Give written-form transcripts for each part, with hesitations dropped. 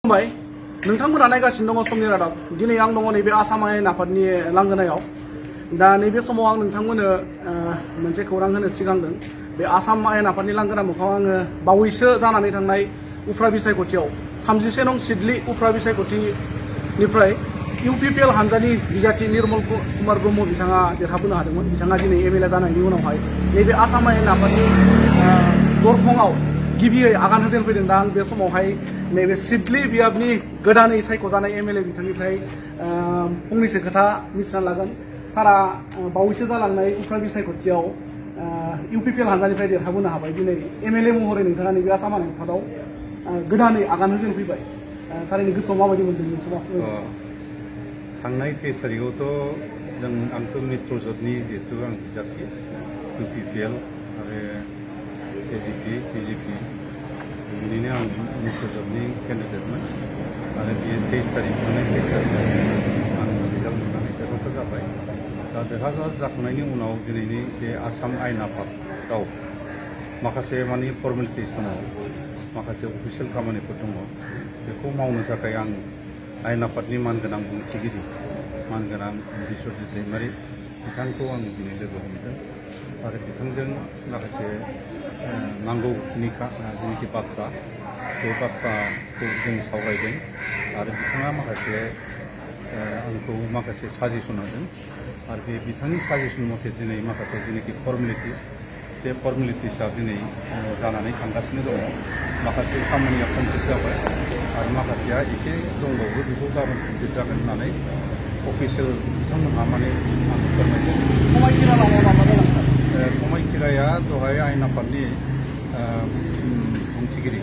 खुलुमबाय नोंथांमोना नायगासिनो दङ समनि रादाब दिनै आं दङ नैबे आसाम आयेन आफादनि लांगोनायाव दा नैबे समाव आं नोंथांमोननो मोनसे खौरां होनो सिगांदों बे आसाम आयेन आफादनि लांगोना मोखाङाव आङो बावैसो जानानै थांनाय उफ्रा बिसायख'थियाव 34 नं सिडली उफ्रा बिसायख'थिनिफ्राय इउपिपिएल हानजानि बिजाथि निर्मल कुमार ब्रह्म बिथाङा देरहाबोनो हादोंमोन। बिथाङा दिनै एमएलए जानायनि उनावहाय नैबे आसाम आयेन आफादनि दरखङाव गिबियै आगान होजेनफैदों। दा आं बे समावहाय नैबे सिडली बियाबनि गोदानै सायख'जानाय एमएलए बिथांनिफ्राय फंनैसो खोथा मिथिना लागोन। सारा बावैसो जालांनाय उफ्रा बिसायख'थियाव इउपिपिएल हानजानिफ्राय देरहाबोनो हाबाय। दिनै एमएलए महरै नोंथाङा नैबे आसाम आयेन आफादाव गोदानै आगान होजेनफैबाय। थारैनो गोसोआव माबायदि मोनदों नोंथाङा? थांनाय 23 तारिखआवथ' आंथ' मित्र जथनि जिहेतु आं बिजाथि इउपिपिएल आरो एजिपि बिजेपि बिनिनो आं मित्र जथनि केन्डिडेटमोन आरो बियो 23 तारिख थांनाय 23 तारिखआव आं रिजाल्ट मोननानै देरहासार जाबाय। दा देरहासार जाखांनायनि उनाव दिनैनि बे आसाम आयेन आफादाव माखासे माने फर्मेलिटिस दङ, माखासे अफिसियेल खामानिफोर दङ। बेखौ मावनो थाखाय आं आयेन आफादनि मानगोनां बुंथिगिरि मानगोनां बिश्वजित दैमारि बिथांखौ आं दिनै लोगो हमदों आरो बिथांजों माखासे नांगौखिनि जिनिखि बाथ्रा बे बाथ्राखौ जों सावरायदों आरो बिथाङा माखासे आंखौ माखासे साजेसन होदों आरो बे बिथांनि साजेसन मथे दिनै माखासे जिनिखि फर्मेलिटिस बे फर्मेलिटिसआ दिनै जानानै थांगासिनो दङ। माखासे खामानिया कमप्लिट जाबाय आरो माखासेया एसे दंबावो, बेखौ गाबोन कमप्लिट जागोन होननानै अफिसियेल बिथांमोनहा माने आं फोरमायदों। समायखिरा लामाया माबा जालांबाय? समायखिराया दहाय आयेन आफादनि बुंथिगिरि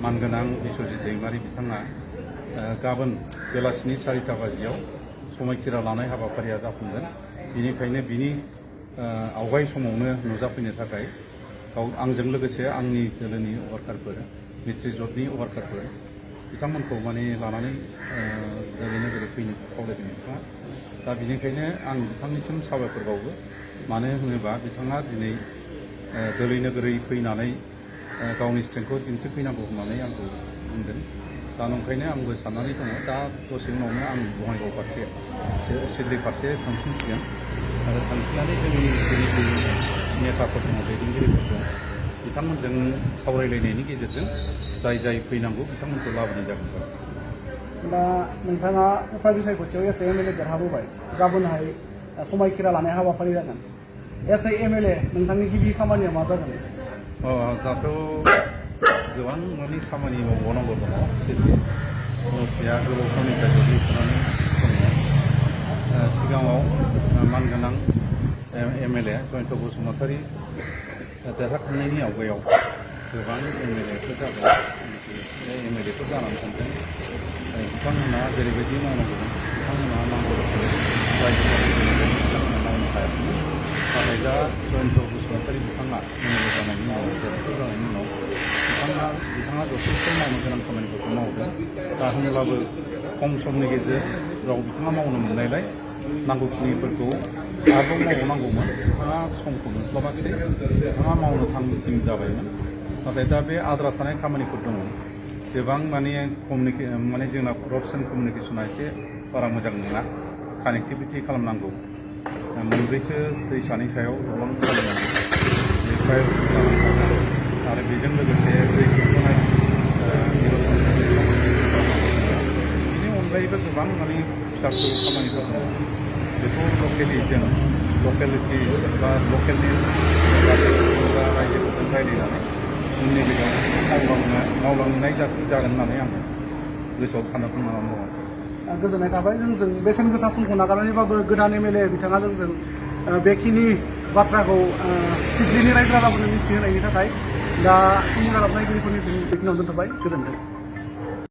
मानगोनां बिश्वजित दैमारि बिथाङा गाबोन बेलासिनि 4टा बाजियाव समायखिरा लानाय हाबाफारिया जाफुंगोन। बेनिखायनो बिनि आवगाय समावनो नुजाफैनो थाखाय आंजों लोगोसे आंनि दोलोनि वार्कारफोर मित्र जथनि वार्कारफोर बिथांमोनखौ माने लानानै दोलो नोगोरै फैनो खावलायदों बिथाङा। दा बेनिखायनो आं बिथांनिसिम साबायखर बावो, मानो होनोबा बिथाङा दिनै दोलो नोगोरै फैनानै गावनि स्ट्रेंथखौ दिन्थिफैनांगौ होननानै आंखौ बुंदों। दा नंखायनो आंबो साननानै दङ दा दसे उनावनो आं बङाइगाव फारसे सिडली फारसे थांफिनसिगोन आरो थांफिननानै जोंनि जेरैखि नेताफोर दङ दैदेनगिरिफोर दं बिथांमोनजों सावरायलायनायनि गेजेरजों जाय फैनांगौ बिथांमोनखौ लाबोनाय जागोन। दा नोंथाङा उफ्रा बिसायख'थियाव एस एमएलए देरहाबोबाय, गाबोनहाय समायखिरा लानाय हाबाफारि जागोन। एस एमएलए नोंथांनि गिबि खामानिया मा जागोन? दाथ' गोबां माने खामानि मावबावनांगौ दङ। सिडली समस्टिया गोबाव समनिफ्राय गोग्लैसोनानै दङ। सिगाङाव मानगोनां एमएलए जयन्त बसुमतारी देरहाखांनायनि आवगायाव गोबां एमएलएफोर जाबाय, एमएलएफोर जानानै थांदों। बिथांमोनहा जेरैबायदि मावनांगौमोन बिथांमोनहा नांगौ रोखोमै रायजो बिथांमोना मावनो हायाखैमोन। नाथाय दा जयन्त बसुमतारी बिथाङा एमएलए जानायनि उनाव देरहासार जानायनि उनाव बिथाङा जथेस्थ' मावनो गोनां खामानिफोरखौ मावदों। दा होनब्लाबो खम समनि गेजेराव बिथाङा मावनो मोननायलाय नांगौखिनिफोरखौ आरोबाव मावनांगौमोन। बिथाङा समखौ मोनस्लाबाखिसै, बिथाङा मावनो थांखिम जाबायमोन। नाथाय दा बे आद्रा थानाय खामानिफोर दङ। गोबां माने जोंना रड्स एन्ड कमिउनिकेसना एसे बारा मोजां नङा, कानेक्टिभिटि खालामनांगौ। मोनब्रैसो दैसानि सायाव गोबां खालामनांगौ, बे प्रायरिटि खालामनांगौ आरो बेजों लोगोसे दै खुरख'नाय बेनि अनगायैबो गोबां माने फिसा फिसौ खामानिफोर दङ। बेखौ लकेलिटि बा लकेलनि रायजोफोरजों रायज्लायनानै उननि बेलायाव मावलांनाय जागोन होननानै आं गोसोआव सानना दङ। गोजोननाय थाबाय। जोंजों बेसेन गोसा समखौ नागारनानैबाबो गोदान एमएलए बिथाङा जोंजों बेखिनि बाथ्राखौ सिडलीनि रायजो राजाफोरनो मिथिहोनायनि थाखाय दा समनि रादाब नायगिरिफोरनिसिम बेखिनियाव दोनथ'बाय। गोजोन्थों।